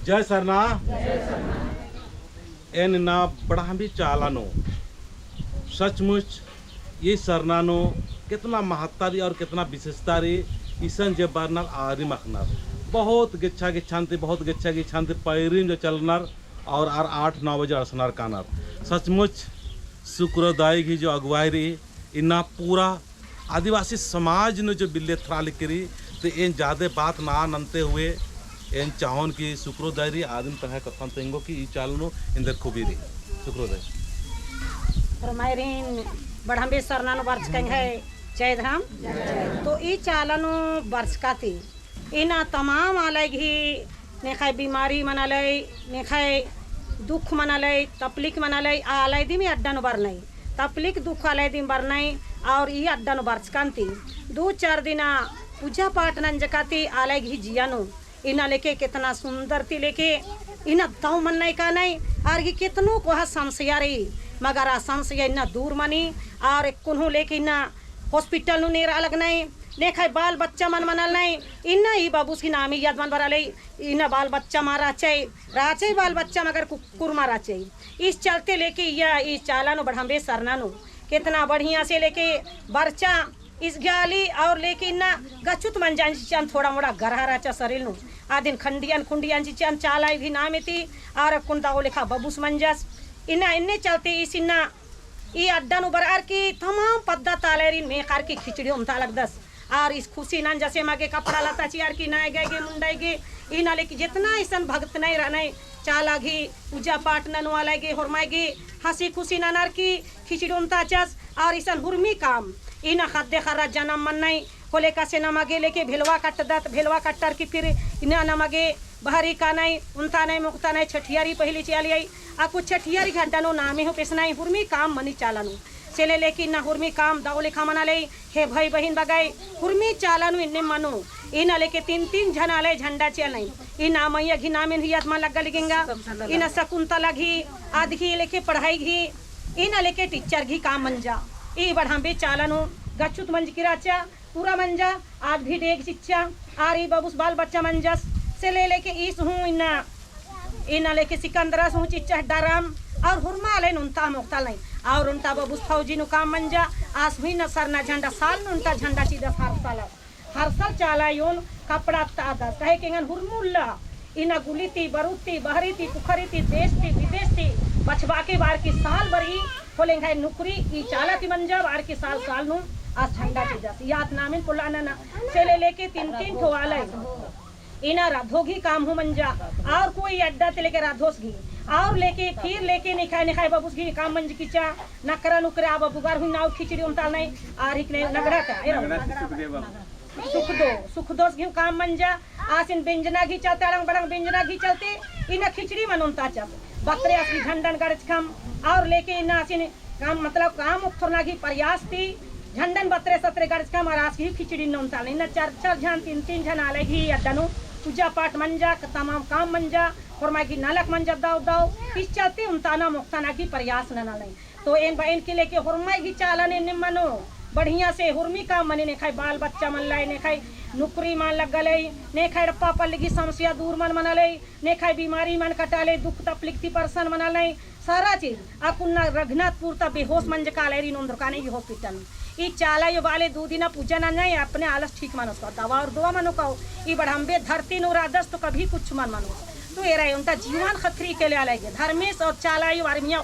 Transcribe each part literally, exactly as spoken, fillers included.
जय सरना। एन इन्ना बड़हम्बी चाला नू सचमुच ई सरना नू केतना महत्ता रई और केतना विशेषता रई, इसन जे बरनर आरिम अख़नर। बहुत गेच्छा गेच्छान ती, बहुत गेच्छा गेच्छान ती पैरिम जे चलनर और आर आठ नौ बजे अंड़सनर कानर। सचमुच सुकरो दाई गही जो अगुवाई रई, इन्ना पूरा आदिवासी समाज नू जो बिल्ले थरा लिक्की रई, तो एन जादे बात ना नन्ते हुए एन चाहोन कि सुकरो दाई रई आदिम तंग्है कत्थन तेंगो कि ई चाला नू एन्देर खूबी रई। सुकरो दाई। होरमारिन बड़हम्बी सरना नू बरचका एंग्है जय धरम। तो ई चाला नू बरचका ती इन्ना तमाम आलय गही नेखय बीमारी मना लय, नेखय दुख मना लय, तपलिक मना लय, आ आलय दिम ई अड्डा नू बरनय। तपलिक दुख आलय दिम बरनय, और ई अड्डा नू बरचकन ती दू चार दिना पूजा पाठ नंजका ती आलय गही जिया नू इन्ना लेके केतना सुंदर ती लेके इन्ना दव मन्नय कानय, आर गही केतनो कोहा समस्या रई, मगर आ समस्या इन्ना दूर मनी, और एक्कुन हूँ लेके इन्ना hospital नू नेरा लगनय, नेखय बाल बच्चा मन मना लनय, इन्ना ई बाबुस गही नामे याद मल बरआ लय, इन्ना बाल बच्चा मा रहचय, रहचय बाल बच्चा मगर कुक्कुर मा रहचय। इस चलते लेके इया ई चाला नू बड़हम्बे सरना नू केतना बढ़िया से लेके बरचा इस गाली और लेके इन्ना गच्छुत मंजा चिच्चन थोड़ा मोड़ा गरहा रहचा सरीर नू। आदिन खंडियन खुंडियन चिच्चन चाला ई भी नामे ती और अक्कुन दव लेखा बबुस मंजस। इन्ना इन्ने चलते इस इन्ना ई अड्डा नू बरअर की तमाम पद्दा ता आलयरिन मेख़अर की खिचड़ी ओन्ता लगदस। आर इस खुशी नंजस एमा गे कपड़ा लत्ता चिअर की नया गे, गे मुंडा गे, इन्ना लेके जेतना इसन भगतनय रअनय, चाला गही पूजा पाठ ननू आलय गे, होरमय गे हँसी खुशी ननर की खिचड़ी ओन्ताचस। आर इसन हुरमी काम, इन्ना ख़द्द ख़र्रा जनम मन्नय, होले एकासे नमा गे लेके भेलवा कट्टदत, भेलवा कट्टर की फिर इन्ना नमा गे बहरी कानय, ओन्तानय, मोख़तानय, छठियारी पहली चिआ लय, अक्कु छठियारी गही अड्डा नू नामे हूँ पेसनय, हुरमी काम मनी चाला नू। से ले लेके इन्ना हुरमी काम दव लेखा मना लय, हे भई बहिन बगय, हुरमी चाला नू इन्ने मनो, इन्ना लेके तीन तीन झन आलय झंडा चिआ लय, इन्ना मइया गही नामेन हूँ याद मा लग्गा लगिंगा, इन्ना शकुंतला गही, आद गही लेके पढ़ाई गही, इन्ना लेके teacher गही काम मंजा, ई बड़हम्बे चाला नू गच्छुत मंजकी रहचा, पूरा मंजा, आद भी डेग चिच्चा, आर ई बबुस बाल बच्चा मंजस, से ले लेके ईस हूँ इन्ना, इन्ना लेके सिकंदरस हूँ चिच्चा डरम, और हुरमा आलयन ओन्ता मोख़ता लय, और ओन्ता बबुस फौजी नू काम मंजा, आस हूँ इन्ना सरना झंडा साल नू ओन्ता झंडा चिदस हर साल, हर साल चाला अयोन कपड़ा तादस, कहे कि एंगन हुरमुल्ला, इन्ना गुली ती, बरूद ती, बहरी ती, पुखरी ती, देश ती, विदेश ती, बछबाके बार की साल बरई, होले एंग्है नुकरी ई चाला ती मंजा बार की साल साल नू आस झंडा चिदस। याद नामेन पोल्ला नना, से ले लेके तीन तीन ठो आलय। इन्ना राधो गही काम हूँ मंजा, और कोई अड्डा ती लेके राधोस गही, और लेके फिर लेके नेखय नेखय बबुस गही काम मंजकी चिच्चा, नकरा नुकरा बबुगर हूँ नाव खिचड़ी ओन्तालनय, आर हिकने नगड़ा का, एरा। नगड़ा ती सुखदेव बाबू। सुखदो, सुखदोस गही काम मंजा, आसिन बेंजना गही चलते, अड़ंग बड़ंग बेंजना गही चलते, इन्ना खिचड़ी मल ओन्ताचस। बतरे आस गही झंडन गड़चकम, और लेके इन्ना आसिन काम, मतलब, काम ओक्थोरना गही प्रयास ती, झंडन बतरे सतरे गड़चकम, और आस गही खिचड़ी नू ओन्तालनय। इन्ना चार चार झन, तीन तीन झन आलय गही अड्डा नू पूजा पाठ मंजा, तमाम काम मंजा, होरमय गही नलख मंजा दव दव, इस चलते ओन्ताना मोख़ताना गही प्रयास ननालनय। तो एन बअन की लेके होरमय गही चालन एन्ने मनो, बढ़िया से हुरमी काम मनी, नेखय बाल बच्चा मल्लय, नेखय नुकरी मल लग्गलय, नेखय एड़पा पल्ली गही समस्या दूर मल मनालय, नेखय बीमारी मल कटालय, दुख तपलिक ती परसान मनालय, सारा चीज। अक्कुन रघुनाथपुर ता बेहोश मंजका आलय रई नोंदरका ने ई hospital। ई चाला अयो बाले दू दिना पूजा नंजय, अपने आलस ठीक मनोस का, दवा और दुआ मनो का। ई बड़हम्बे धरती नू रअदस तो कभी कुछ मल मनोस। तो एरा ओन्टा जीवन खतरी के ले आलय गे। धर्मेस और चाला अयो आर मइय्याँ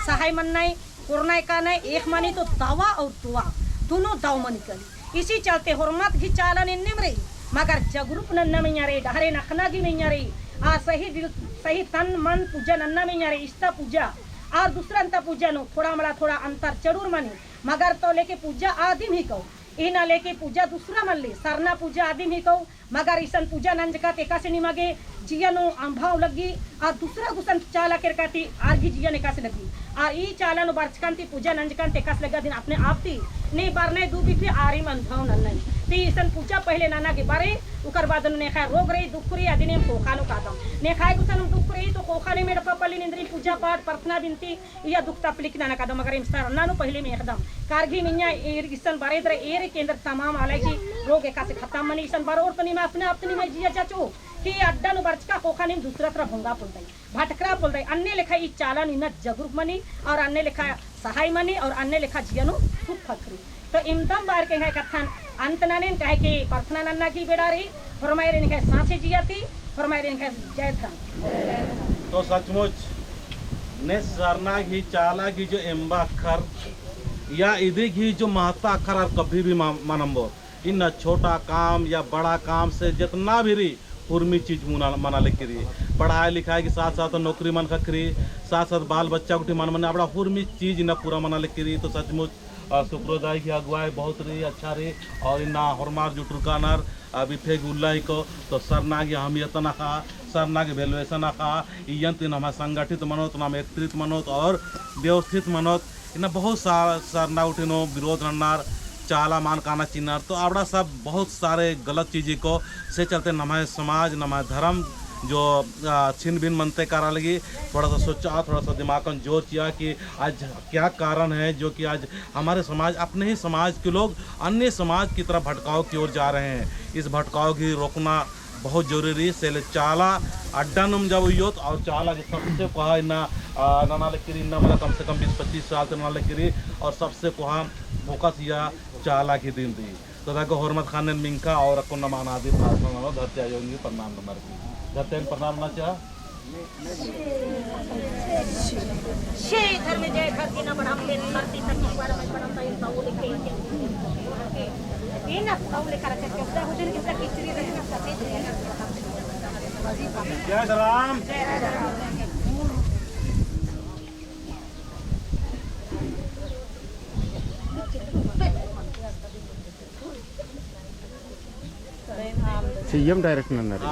सहाय मन्नय, कोरनय कानय, एक मनी तो दवा और दुआ, दोनों दव मनी कली। इसी चलते होरमत गही चालन एन्नेम रई, मगर जगरुप नन्ना मइय्याँ रई, डहरे नखना गही मइय्याँ रई, आ सही दिल, सही तन मन पूजा नन्ना मइय्याँ रई, इस्ता पूजा, और दूसरा अन्ता पूजा नू थोड़ा मड़ा थोड़ा अंतर जरूर मनी, मगर तो लेके पूजा आदिम ही कऊ, इन्ना लेके पूजा दूसरा मल्ली, सरना पूजा आदिम ही कऊ, मगर इसन पूजा नंजका ती एकासे निमा गे जिया नू अम्भाव लग्गी, और दूसरा गुसन चाला केरका ती आर गही जिया नू एकासे लग्गी। और ई चाला नू बरचकन ती पूजा नंजकन ती एकासे लग्गा दिन अपने आप ती ने बरनय दू बिफे आरिम अनुभव नन्नय। ती इसन पूजा पहले नना गे बरे, उकर बाद नू नेखय रोग रई, दुख रई, अदिन एम ख़ोख़ा नू कादम। नेखय गुसन दुख रई तो ख़ोख़ा नू एम एड़पा पल्ली निंदरी पूजा पाठ, प्रार्थना, बिनती, इया दुख तकलीफ नना कादम, मगर एम सरना नू पहले एम एख़दम। कारगी मइय्याँ एर इसन बरे दरा एर केंद्र तमाम आलय की रोग एकासे खतम मनी, इसन बरोर तो नीम अपने आप तो नीम जिया जाचो कि अड्डा नू बरचका ख़ोख़ा नीम दूसरा तरा भोंगा पोल्लदय। भटकरा पोल्लदय, अन्ने लेखा ई चाला नू इन्ना जगरुक मनी और अन्ने लेखा सहाय मनी और अन्ने लेखा जिया नू सुख ख़क्खरी। तो इमदम बार के एंग्है कत्थन अंत ननेन, काहे कि प्रार्थना नन्ना की बेड़ा रई, होरमारिन एंग्है साँचे जिया ती, होरमारिन एंग्है जय धर्म। तो सचमुच ने सरना गही चाला गही जो एम्बा अक्खर या इदी गही जो महत्ता अक्खर आर कभी भी मा-, मनम्बो। इन्ना छोटा काम या बड़ा काम से जितना भी रई, हुरमी चीज मुना, मना लेकी रई। पढ़ाई लिखाई के साथ साथ नौकरी मल ख़क्खरी, साथ साथ बाल बच्चा गुट्ठी मल मनी, अबड़ा हुरमी चीज इन्ना पूरा मना लेकी रई। तो सचमुच, अ, सुब्रो दाई की अगुवाई बहुत रई, अच्छा रई। और इन्ना होरमार जुटुरकानर, अ, बिफे गे उल्ला हिको, तो सरना गही अहमियतन अख़ा, सरना गही valuation अख़ा, इय्यन ती नम्है संगठित मनोत, नम एकत्रित मनोत और व्यवस्थित मनोत। इन्ना बहुत सा-, सरना गुट्ठी नू विरोध नन्नर, चाला मल काना चिअनर, तो अबड़ा सब बहुत सारे गलत चीज हिको। से चलते नम्है समाज, नम्है धर्म जो, आ, छिन भिन मनते कारा लगी, थोड़ा सा सोचा, थोड़ा सा दिमाग कन जोर चिआ कि आज क्या कारण है जो कि आज हमारे समाज, अपने ही समाज के लोग अन्य समाज की तरफ भटकाव की ओर जा रहे हैं। इस भटकाव की रोकना बहुत जरूरी। से ले चाला अड्डा नुम जब उइयोत और चाला की सबसे कोहा इन्ना, आ, नना लेकी रई, इन्ना मला कम से कम बीस पच्चीस साल ती नना लेकी रई और सबसे कोहा focus इया चाला की दिन ती। तो ताको होरमत खानेन मिंखा और अक्कुन नम अनादि प्रार्थना ननो धरती आयो गे प्रणाम नमर की। धरती आयो गे प्रणाम नना चाहा। जय धर्म, जय धरती ना बढ़म, धरती तक की बारे में बढ़म, इन पाऊ लेके, इन पाऊ लेकर चल के उदा हो जन कितना किचरी रही ना सफेद। जय धर्म। सीएम direct नन्ना रई।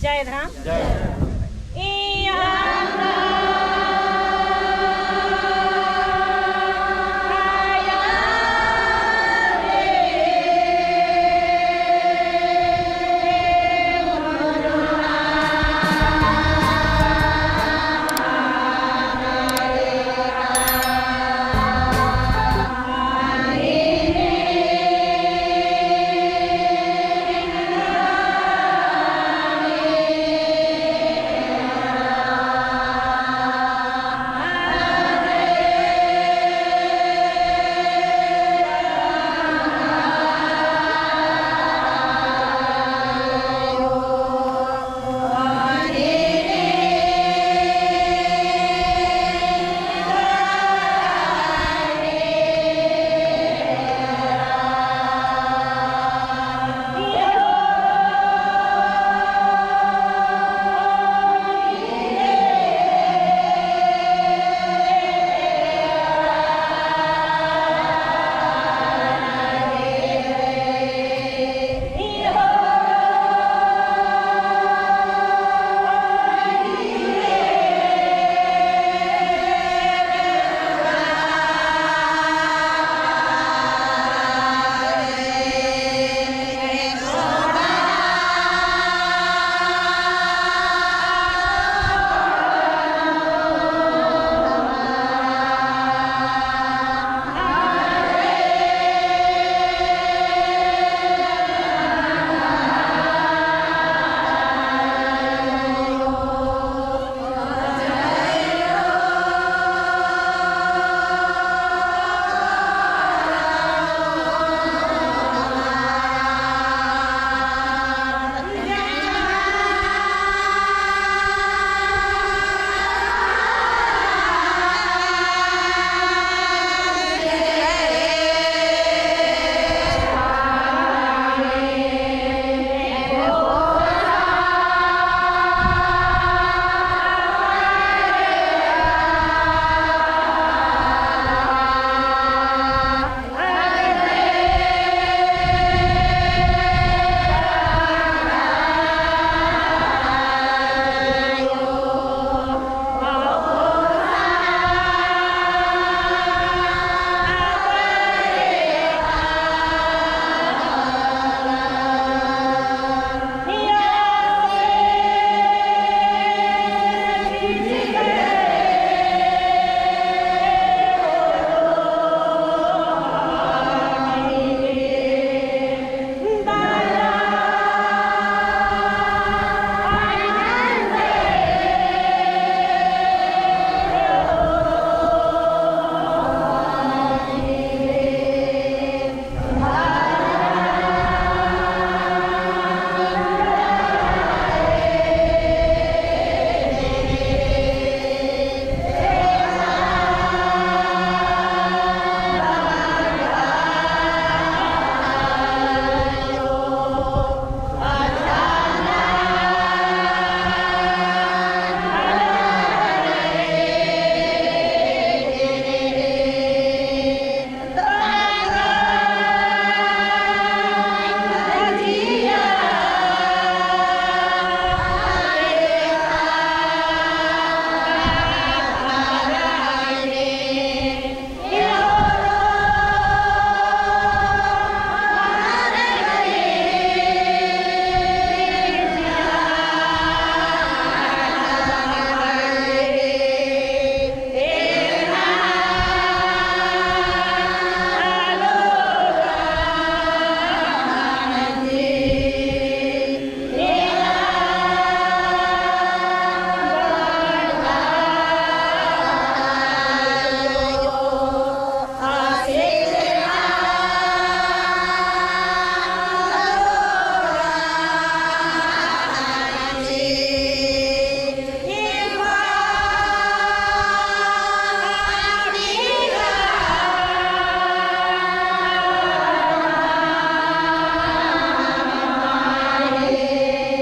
जय धर्म। जय धर्म।